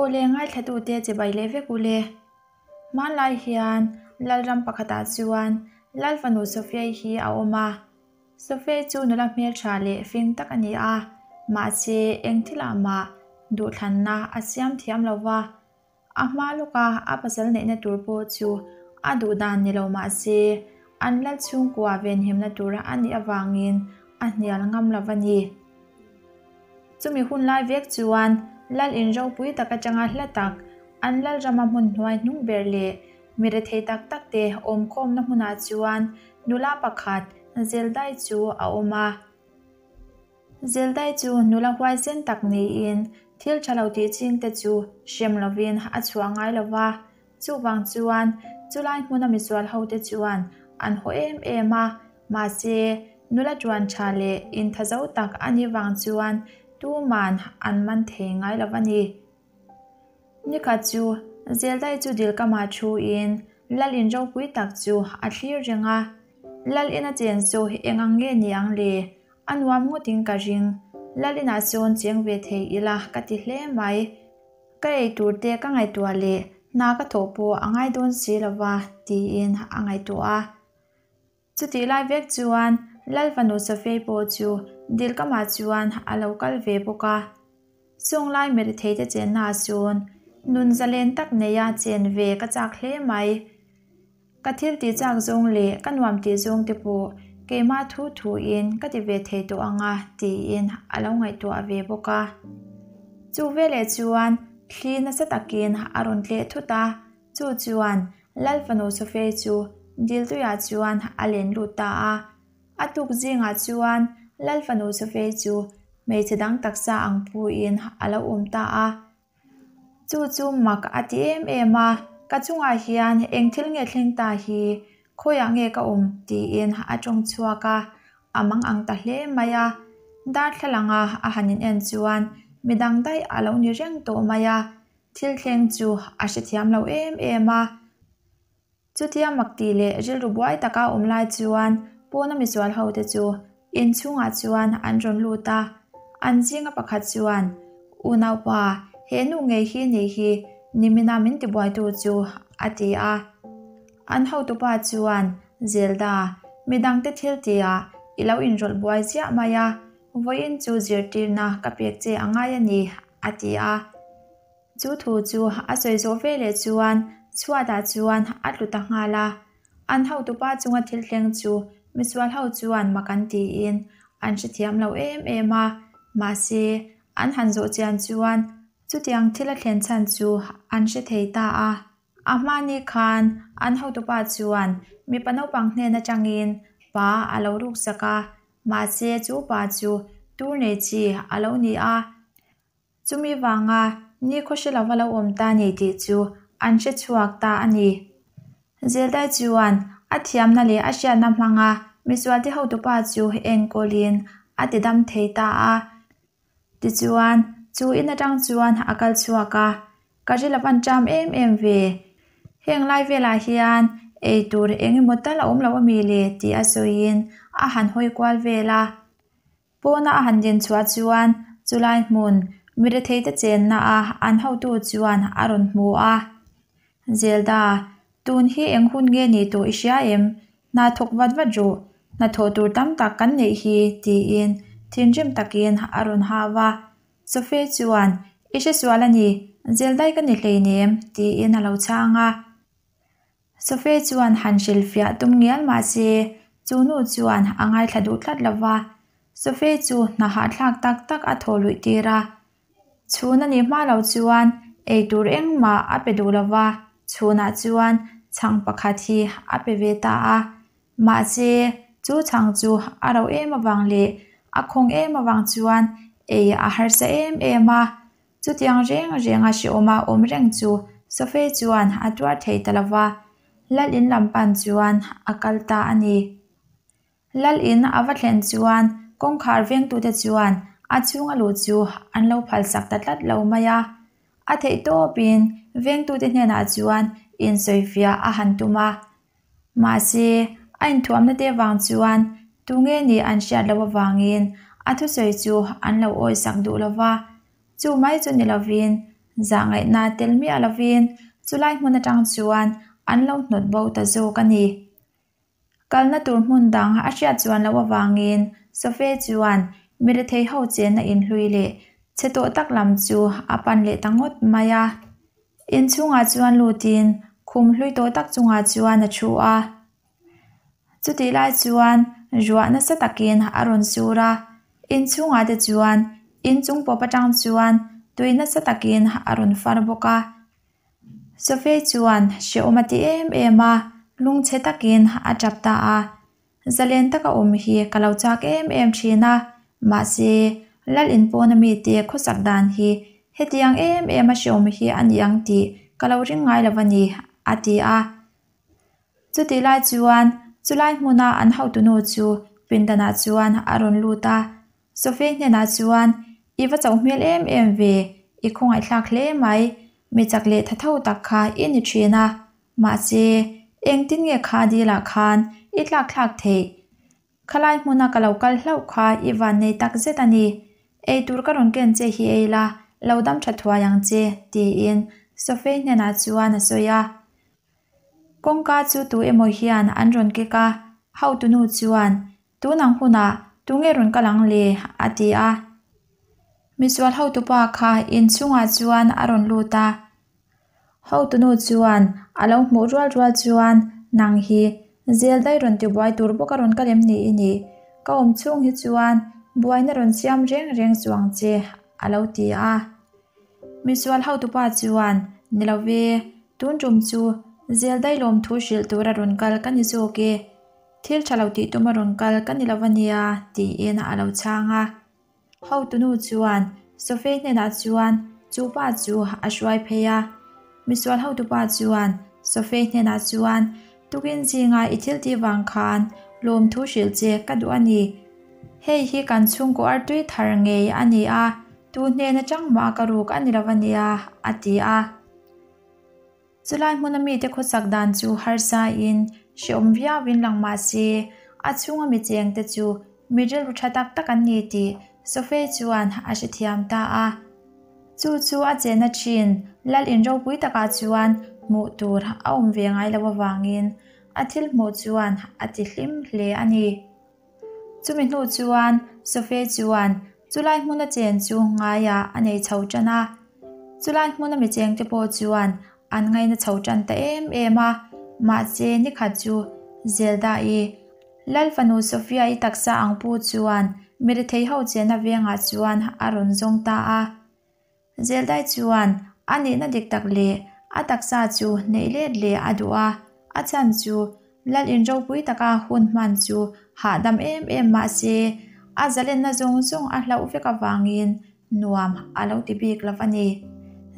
Aw le ngaithlatute chibai leh vek u le. Hmanlai hian Lalram pakhatah chuan Lal fanu Sofiai hi a awm a. Sofiai chu nula hmeltha leh fing tak a ni a, mahse eng thilah mah duhthlanna a siam thiam lo va. A hma lawka a pasal neihna tur pawh chu a duh dan ni lo mah se, an lal chhungkua venhimna tura a nih avangin a hnial ngam lo va ni. Chumi hun lai vek chuan lal in ropui tak atanga hla tak, an lal rama hmun hnuai hnung ber leh mi rethei tak tak te awmkhawmna hmunah chuan nula pakhat Zeldai chu a awm a. Zeldai chu nula huaisen tak niin thil tha lo tih chingte chu hrem lovin a chhuah ngai lo va. Chuvang chuan chulai hmuna misual hote chuan an haw em em a, mahse nula tuan tha leh intha zo tak a nih vang chuan tuman an man thei ngai lo a ni. Nikhat chu Zeldai chu dilkamah thuin lal in ropui tak chu a thlir reng a, lal ina chen chu eng ang nge ni ang le? A nuam ngawtin ka ring, lal inah sawn cheng ve thei ila ka ti hle mai. Ka ei tur te ka ngaihtuah leh hna ka thawh pawh a ngai dawn si lo va, tiin a ngaihtuah a. Chutih lai vek chuan Lal fanu Safei pawh chu Dilkamah chuan a lo kal ve bawk a. Sawnglai Meritheite chenna ah chuan nun zalen tak neia chen ve ka chak hle mai. Ka thil tih chak zawng leh ka nuam tih zawng te pawh keimah thu thu in ka ti ve thei tawh ang a tiin a lo ngaihtuah ve bawk a. Chu veleh chuan thli nasa takin a rawn tleh thut a, chu chuan Lal fanu Sofei chu dil tuiah chuan a len lut ta a. A tuk zingah chuan Lal fanu Sofei chu hmeichhe dang taksa ang puiin a lo awm ta a. Chu chu mak a ti em em a, ka chungah hian eng thil nge thleng ta hi, khawiah nge ka awm tiin a tawng chhuak a, a mang ang ta hle mai a. Darthlalanga a han in en chuan midang daih a lo ni reng tawh mai a, thil thleng chu a hrethiam lo em em a. Chutia mak tih leh rilru buai taka awm lai chuan pawna misual ho te chu inchhungah chuan an rawn lut a, an zinga pakhat chuan, Unaupa, he nu ngei hi nih hi nimina min tibuaitu chu, a ti a. An hotupa chuan, Zelda, midangte thil tihah i lo inrawlh buai ziah mai a, vawiin chu zirtirna ka pek che a ngai a ni, a ti a. Chu thu chu a sawi zawh ve leh chuan chhuatah chuan a tlu ta nghal a. An hotupa chunga thil thleng chu misual ho chuan mak an tiin an hrethiam lo em em a, mahse an han zawh chian chuan chutiang thil a thlen chhan chu an hre thei ta a. A hmani khan an hotupa chuan mipa naupang hnen atangin pa a lo ruksak a, mahse chu pa chu tur nei chi a lo ni a. Chumi vanga nikhaw hre lova lo awm ta ni tih chu an hre chhuak ta a ni. Zeldai chuan a thiamna leh a hriatna hmanga misualte hotupa chu enkawlin a ti dam thei ta a. Tichuan, chu in atang chuan a kal chhuak a, Ka ri lo van ṭam em em ve. Heng lai velah hian ei tur eng emaw tal a awm lo ami le tih a sawiin a han hawi kual vel a. Pawna a han din chhuah chuan chulai hmun mi retheite chenna a an hotu chuan a rawn hmu a. Zelda, tun hi eng hun nge ni tawh i hria em? Hna thawk vat vat rawh, hna thawh tur tam tak kan neih hi, tiin thinrim takin a rawn hau a. Sophie chuan, I hresual a ni, Zeldai ka ni hleinem, tiin a lo chhang a. Sophie chuan han hrilhfiah tum ngial mah se, chu nu chuan a ngaithla duh tlat lo va. Sophie chu hna hahthlak tak tak a thaw luih tir a. Chhun a nih hma lo chuan ei tur engmah a pe duh lo va, chhunah chuan chhang pakhat hi a pe ve ta a. Mahse, chu chhang chu a ro em avang leh a khawng em avang chuan ei a harsa em em a. Chutiang reng renga hrehawma awm reng chu Sophie chuan a tuar thei ta lo va, Lal in lam pan chuan a kal ta a ni. Lal in a va thlen chuan kawngkhar vengtute chuan a chhunga luh chu an lo phalsak ta tlat lo mai a. A theih tawpin vengtute hnenah chuan insawifiah a han tum a. Mahse, a inthuamna te vang chuan tunge nih an hriat loh avangin a thusawi chu an lo awisak duh lo va. Chu mai chu ni lovin, Zahngaihna tel miah lovin chulai hmun atang chuan an lo hnawt bo ta zawk a ni. Kalna tur hmun dang a hriat chuan loh avangin Sophie chuan mirethei ho chenna inhlui leh chhe tawh tak lam chu a pan leh ta ngawt mai a. Inchhungah chuan lutin khum hlui tawh tak chungah chuan a thu a. Chutih lai chuan ruah nasa takin a rawn sur a, inchhungah te chuan inchung pawp atang chuan tui nasa takin a rawn far bawk a. Sophie chuan hrehawm a ti em em a, lungchhe takin a tap ta a. Zalen taka awm hi ka lo chak em em thin a, mahse Lal inpawna mite khawsak dan hi hetiang em em a hrehawm hi a ni ang tih ka lo ring ngai lo a ni, a ti a. Chutih lai chuan chulai hmuna an hotunu chu pindanah chuan a rawn lut a. Sophie hnenah chuan, I va chauh hmel em em ve, i khawngaihthlak hle mai, mi chak leh tha tho tak kha i ni thin a. Mahse, engtin nge kha dilah khan i tlakthlak theih? Khalai hmuna ka lo kal hlauh kha i van nei tak zet a ni. Ei tur ka rawn ken che hi ei la, lo dam tha thuai ang che, tiin Sophie hnenah chuan a sawi a. Kawngka chu tu emaw hian an rawn kek a, hotunu chuan, Tun ang hunah tunge rawn kal ang le? a ti a. Misual hotupa kha inchhungah chuan a rawn lut a. Hotunu chuan a lo hmuh rual rual chuan, Nang hi zel daih rawn tibuai tur bawk a rawn kal em ni i nih? Ka awm chhung hi chuan buaina rawn siam reng reng chuang che, a lo ti a. Misual hotupa chuan, Ni lo ve, tun tum chu zel daih lawmthu hrilh tura rawn kal ka ni zawk e. Thil tha lo tih tum a rawn kal ka ni lo a nia, tiin a lo chhang a. Hotunu chuan Sophie hnenah chuan chu pa chu a hruai phei a. Misual hotupa chuan Sophie hnenah chuan, Tukin zinga i thil tih vang khan lawmthu hrilh che ka duh a ni. Hei hi kan chhungkaw artui thar ngei a ni a, tu hnen atang mah ka ruk a ni lo a nia, a ti a. Chulai hmuna mite khawsak dan chu harsa in hrehawm viau in lang mah se, a chhunga mi cheng te chu mi rilru tha tak tak an ni tih Sophie chuan a hrethiam ta a. Chu chu a chenna thin Lal in ropui takah chuan hmuh tur a awm ve ngai lo avangin a thil hmuh chuan a ti hlim hle a ni. Chumi hnu chuan Sophie chuan chulai hmuna chen chu ngaiah a nei chho tan a. Chulai hmuna mi chengte pawh chuan an ngaina chho tan ta em em a. Mahse nikhat chu Zelda-i, Lal fanu Sophia-i taksa ang pu chuan mirethei ho chenna vengah chuan a rawn zawng ta a. Zeldai chuan a nihna dik tak leh a taksa chu neih let leh a duh a, a chhan chu Lal in ropui taka hun hman chu hahdam em em mah se a zalenna zawng zawng a hlauh vek avangin nuam a lo ti bik lo a ni.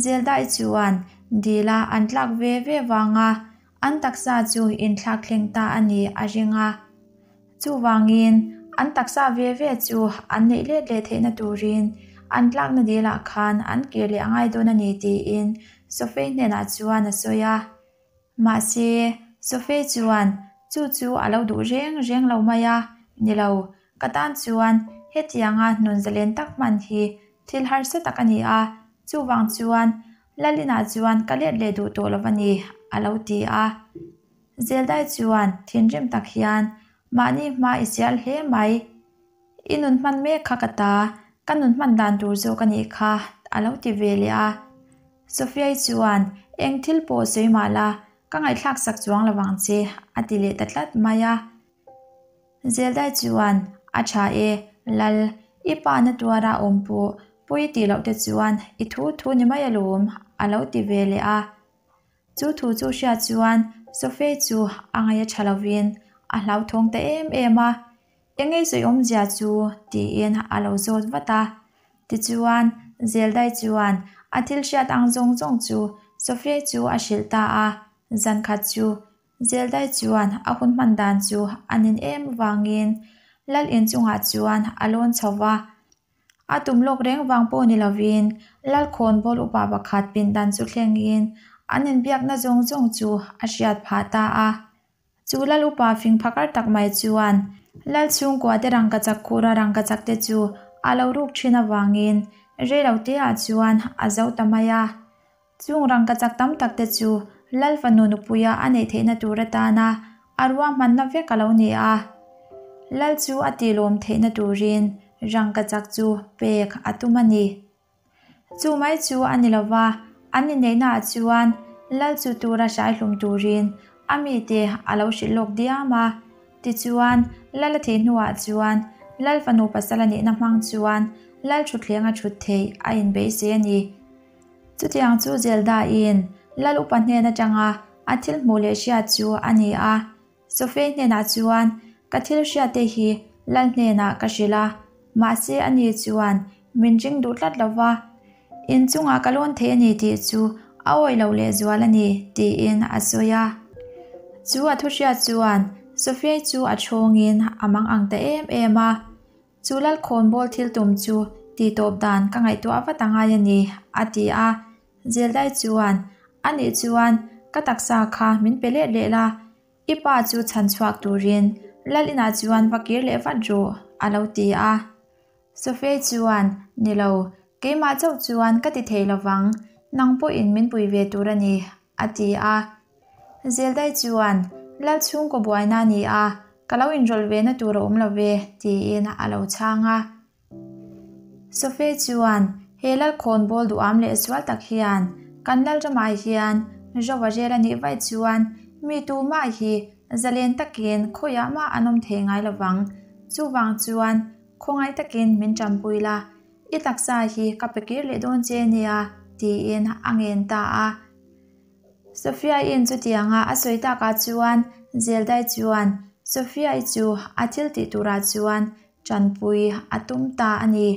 Zeldai chuan dila an tlak ve ve vanga an taksa chu inthlak thleng ta a ni a ring a. Chuvangin, an taksa ve ve chu an neih let leh theihna turin an tlakna dilah khan an kir leh a ngai dawn a ni tiin Sophie hnenah chuan a sawi a. Mahse, Sophie chuan chu chu a lo duh reng reng lo mai a, Ni lo, ka tan chuan hetianga nun zalen tak hman hi thil harsa tak a ni a, chuvang chuan Lalinah chuan ka let leh duh tawh lo a ni, a lo ti a. Zeldai chuan thinrim tak hian, Mahni hma i sial hle mai. I nun hman mek kha ka ta, ka nun hman dan tur zawk a nih kha, a lo ti ve leh a. Sophia-i chuan, Eng thil pawh sawi mah la, ka ngaihthlak sak chuang lo vang che, a ti leh ta tlat mai a. Zeldai chuan, A tha e, Lal, i pa na tuara awm pawh pawi tih loh te chuan i thu thu ni mai alawm, a lo ti ve leh a. Chu thu chu hriat chuan Sophie chu a ngaih a tha lovin a hlauthawng ta em em a, Engei sawi awmzia chu? tiin a lo zawt vat a. Tichuan, Zeldai chuan a thil hriat ang zawng zawng chu Sophie chu a hrilh ta a, zan khat chu Zeldai chuan a hun hman dan chu a nin em vangin Lal inchungah chuan a lawn chho va, A tum lawk reng vang pawh ni lovin Lalkhawnbawl upa pakhat pindan chu thlengin an inbiakna zawng zawng chu a hriat phah ta a. Chu Lal upa fing phakar tak mai chuan Lal chhungkua te rangkachak khura rangkachak te chu a lo ruk thin avangin rei lo te ah chuan a zo ta mai a. Chung rangkachak tam tak te chu Lal fanu nupuia a neih theihna tur atana a ruahmanna vek a lo ni a. Lal chu a tilawm theihna turin rangkachak chu pek a tum a ni. Chu mai chu a ni lova, an inneihnaah chuan Lal chu tura hraihlum turin a mite a lo hrilh lawk diam a. Tichuan, Lal a thih hnuah chuan Lal fanu pasal a nihna hmang chuan Lal thutthleng a thut theih a inbeisei a ni. Chutiang chu Zelda-in Lal upa hnen atanga a thil hmuh leh hriat chu a ni a. Sophie hnenah chuan, Ka thil hriatte hi Lal hnenah ka hrilh a, mahse ani chuan min ring duh tlat lo va, inchungah ka lawn thei a ni tih chu a awih lo lehzual a ni, tiin a sawi a. Chu a thu hriat chuan Sophie chu a chhawngin a mang ang ta em em a. Chu Lalkhawnbawl thil tum chu tihtawp dan ka ngaihtuah vat a ngai a ni, a ti a. Zeldai chuan, A nih chuan ka taksa kha min pe let leh la, i pa chu chhan chhuak turin Lal inah chuan va kir leh vat rawh, a lo ti a. Sophie chuan, Ni lo, keimah chauh chuan ka ti thei lovang, nang pawhin min pui ve tur a ni, a ti a. Zeldai chuan, Lal chhungkaw buaina a ni a, ka lo inrawlh ve na tur a awm lo ve, tiin a lo chhang a. Sophie chuan, He Lalkhawnbawl duham leh sual tak hian kan Lalramah hian Rova rel a nih vaih chuan mi tumah hi zalen takin khawiah mah an awm thei ngai lovang. Chuvang chuan khawngaih takin min tanpui la, i taksa hi ka pe kir leh dawn che nia, tiin a ngen ta a. Sophia-in chutianga a sawi takah chuan Zeldai chuan Sophia-i chu a thil tih turah chuan Tanpui a tum ta a ni.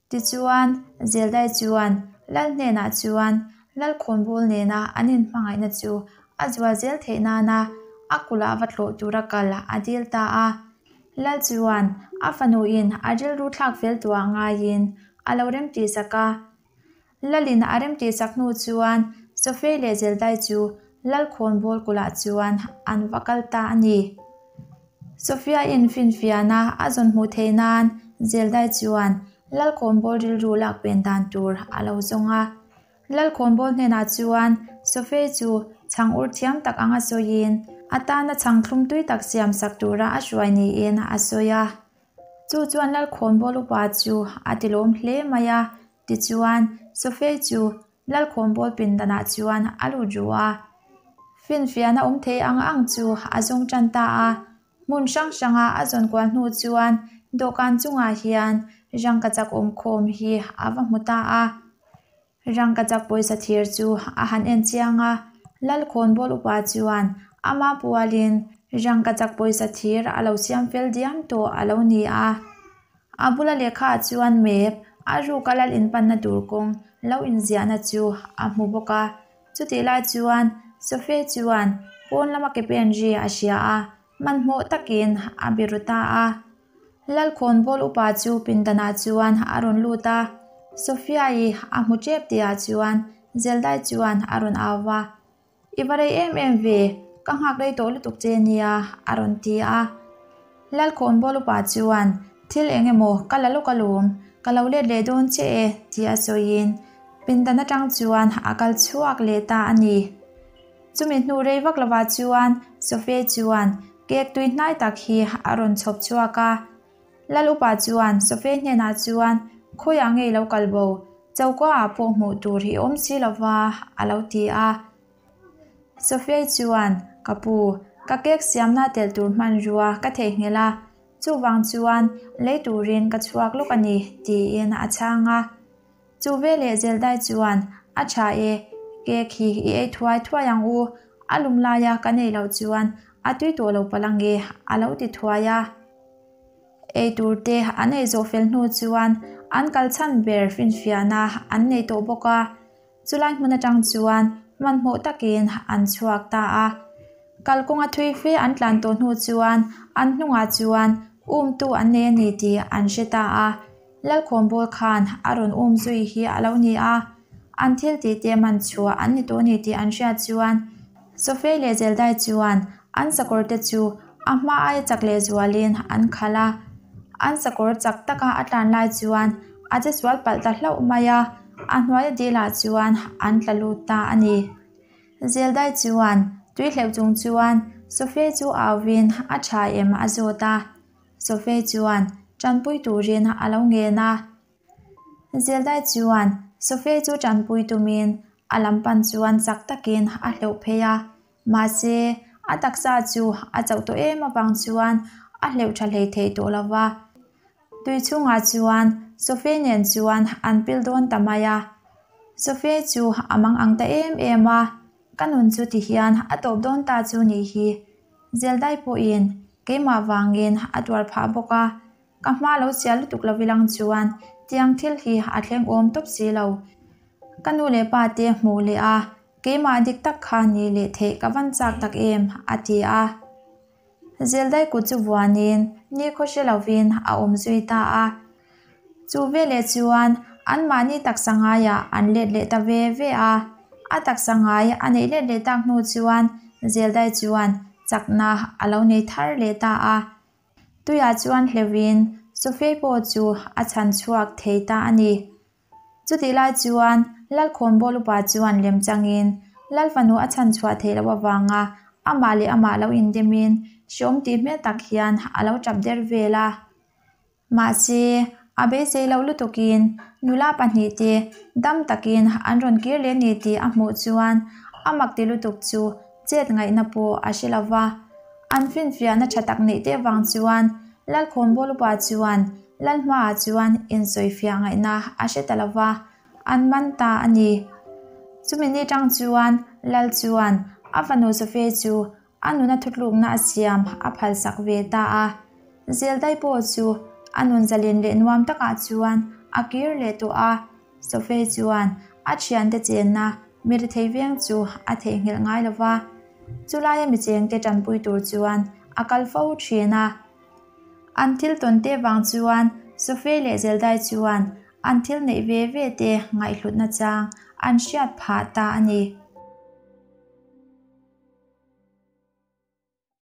Tichuan, Zeldai chuan Lal hnenah chuan Lalkhawnbawl nena an inhmangaihna chu a zual zel theih nana a kulh-ah va tlawh tura kal a dil ta a. Lal chuan a fanuin a rilru thlak fel tuah ngaiin a lo remtihsak a. Lalin a remtihsak hnu chuan Sophie leh Zeldai chu Lalkhawnbawl kulhah chuan an va kal ta a ni. Sophia-in finfiahna a zawn hmuh theih nan Zeldai chuan Lalkhawnbawl rilru lak pen dan tur a lo zawng a. Lalkhawnbawl hnenah chuan Sophie chu chhang ur thiam tak anga sawiin a tana chhang thlum tui tak siam sak tura a hruai niin a sawi a. Chu chuan Lalkhawnbawl upa chu a tilawm hle mai a. Tichuan, Sophie chu Lalkhawnbawl pindanah chuan a lut ru a. Finfiahna awm thei ang ang chu a zawng tan ta a. Hmun hrang hranga a zawn kual hnu chuan dawhkan chungah hian rangkachak awmkhawm hi a va hmu ta a. Rangkachak pawisa thir chu a han en chiang a, Lalkhawnbawl upa chuan ama pualin rangkachak pawisa thir a lo siam fel diam tawh a lo ni a. A bula lehkhaah chuan map a ruka lal inpanna tur kawng lo inziahna chu a hmu bawk a. Chutih lai chuan Sophie chuan pawn lama ke pen ri a hria a, hmanhmawh takin a be ru ta a. Lalkhawnbawl upa chu pindanah chuan a rawn lut a, Sophia-i a hmu tep tihah chuan Zeldai chuan a rawn au va. I va rei em em ve, ka nghak rei tawh lutuk che nia, a rawn ti a. Lalkhawnbawl upa chuan, Thil eng emaw ka la lawk alawm, ka lo let leh dawn che e, tih a sawiin pindan atang chuan a kal chhuak leh ta a ni. Chumi hnu rei vak lovah chuan Sophie chuan cake tui hnai tak hi a rawn chhawp chhuak a. Lal upa chuan Sophie hnenah chuan, Khawiah ngei lo kal bo, choka-ah pawh hmuh tur hi awm si lova, a lo ti a. Sophie chuan, Ka pu, ka cake siamna telh tur hmanrua ka theihnghilh a, chuvang chuan lei turin ka chhuak lawk a ni, tiin a chhang a. Chu veleh Zeldai chuan, A tha e, cake hi i ei thuai thuai ang u, a lum laia ka nei loh chuan a tui tawh lo palh ange, a lo ti thuai a. Ei tur te an ei zawh fel hnu chuan an kal chhan ber finfiahna an nei tawh bawk a, chulai hmun atang chuan hmanhmawh takin an chhuak ta a. Kalkawnga thui fe an tlan tawh hnu chuan an hnungah chuan umtu an nei a ni tih an hre ta a. Lalkhawnbawl khan a rawn um zui hi a lo ni a, an thil tih te man chhuah an ni tawh a ni tih an hriat chuan Sophie leh Zeldai chuan an sakawr te chu a hma aia chak leh zualin an khalh a. An sakawr chak taka a tlan lai chuan a che sual palh ta hlauh mai a. a hnuaia dilah chuan an tla lut ta a ni. Zeldai chuan tui hleuh chung chuan Sophia chu auvin a tha em a zawt a. Sophia chuan tanpui turin a lo ngen a. Zeldai chuan Sophia chu tanpui tumin a lam pan chuan chak takin a hleuh phei a. Mahse, a taksa chu a chauh tawh em avang chuan a hleuh tha hlei thei tawh lo va. Tui chhungah chuan Sophie nen chuan an pil dawn ta mai a. Sophie chu a mang ang ta em em a, Ka nun chu ti hian a tawp dawn ta chu nih hi. Zeldai pawhin keimah vangin a tuar phah bawk a, ka hma lo chiah lutuk lo ilang chuan tiang thil hi a thleng awm tawp si lo. Ka nu leh pa te hmuh leh a, keimah dik tak kha ni leh theih ka van chak tak em, a ti a. Zeldai kut chu vuanin nikhaw hre lovin a awm zui ta a. Chu veleh chuan anmahni taksa ngaiah an let leh ta ve ve a. A taksa ngai a neih let leh tak hnu chuan Zeldai chuan chakna a lo nei thar leh ta a. Tuiah chuan hleuhin Sophie pawh chu a chhan chhuak thei ta a ni. Chutih lai chuan Lalkhawnbawl upa chuan lem changin Lal fanu a chhan chhuah theih loh avanga amah leh amah lo indemin hreawm tih hmel tak hian a lo tap der vel a. Mahse, a beisei loh lutukin nula pahnihte dam takin an rawn kir leh ni tih a hmuh chuan a mak ti lutuk chu chet ngaihna pawh a hre lo va. An finfiahna tha tak neih te vang chuan Lalkhawnbawl upa chuan Lalhmaah chuan insawifiah ngaihna a hre ta lo va, an man ta a ni. Chumi ni tang chuan Lal chuan a fanu Sophia chu a nuna thutlukna a siam a phalsak ve ta a. Zeldai pawh chu a nun zalen leh nuam takah chuan a kir leh tawh a. Sophia chuan a thiante chenna mi rethei veng chu a theihnghilh ngai lo va, chulaia mi chengte tanpui tur chuan a kal fo thin a. An thil tawn te vang chuan Sophie leh Zeldai chuan an thil neih ve ve te ngaihhlutna chang an hriat phah ta a ni.